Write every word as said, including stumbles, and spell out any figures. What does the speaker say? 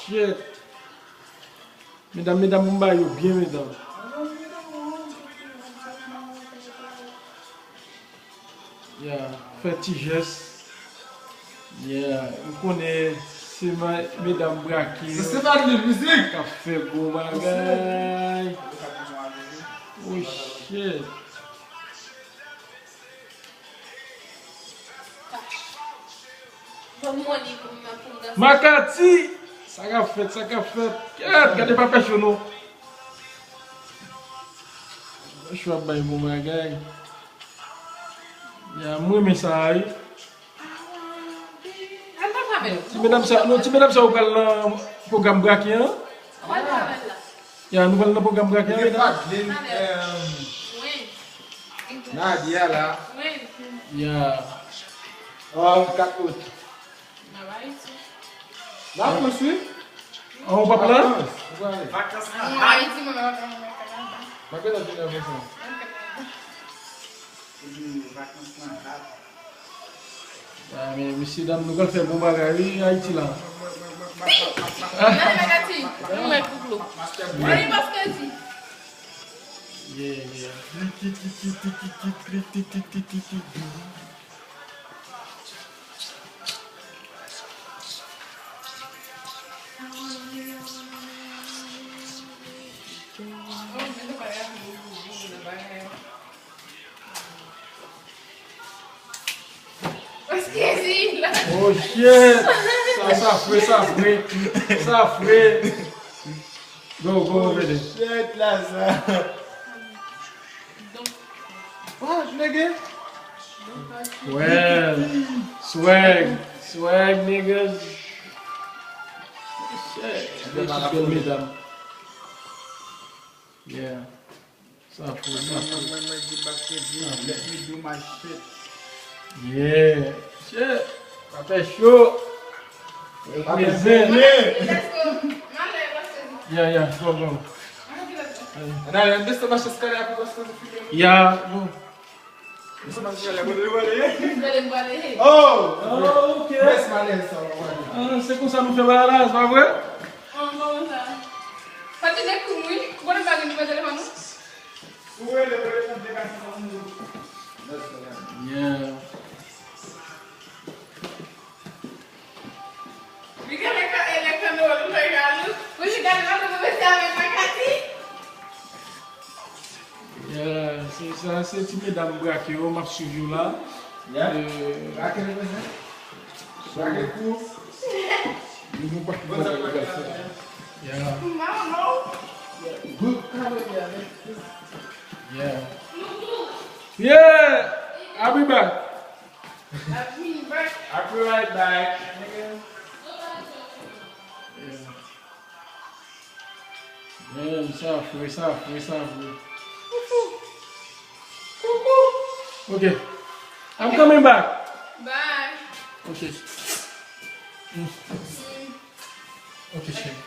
Shit. Medam, medam, pou m ba yo byen, medam. Ya, fè ti jès. Ya, m konnen se ma-, medam brake yo k ap fè gwo bagay. Oh shit. Makati! Sa k ap fèt, sa k ap fèt. Gade, gade Papa Cho non. Papa Cho ap bay bon bagay. Ya, m renmen sa a wi. Ti medam sa, non, ti medam sa ou pral nan pwogram brake an? Ya, nou pral nan pwogram brake an, medam. Nadia la. Ya. Oh, kat out. N ap Ayiti. N ap Frans, wi. An, ou p ap la? Frans, ou prale. Vakans nan Ayiti, mwen, mwen, mwen, mwen, Kanada. Mwen, Kanada, mwen, Kanada. Vakans nan Ayiti. Ah, men, mesye dam, nou pral fè bon bagay, wi, Ayiti la. Gade, Makati. Mwen, Kouklo. Mwen, Paskezi. Yeah, yeah. Oh shit! Sa, sa fre, sa fre. Sa fre. Go, go, Bede. Shit la sa. What, nigga? Well, swag, swag, niggas. Shit. Big up medam. Yeah. Sa fou, sa fou. Mwen, mwen, mwen, di Basketi, let me do my shit. Yeah. Shit. Papa Cho. Reprezent. Let's go. Yeah, yeah, go, go. Ana, yon destro mache skale api Basketi file. Yeah, go. Destro mache skale api. Oh, oh, ok. Yes, man, yes, sir. Ah, se konsa nou fè bagay la, se pa vre? An, kòman sa? Pati de kou, wi. Ou konnen pa gen nimewo telefòn ou? Ou rele pou reponn de ka san moun. Yeah. Li gen lè ka, e lè ka nou, nou fè galou. Wi, li gade la, nou mete avèk Makati. Yeah, se sa, se ti medam brake yo, m ap swiv yo la. Yeah. Eh, brake reprezan. Brake kou. Yo gon pakèt bagay yo pral fè. Yeah. Mama. Good. Yeah. Yeah. I'll be back. I'll be right back. Yeah. Man, sa fre, sa fre, sa fre. Coucou. Okay. I'm coming back. Bye. Okay. Mm. Okay, chérie.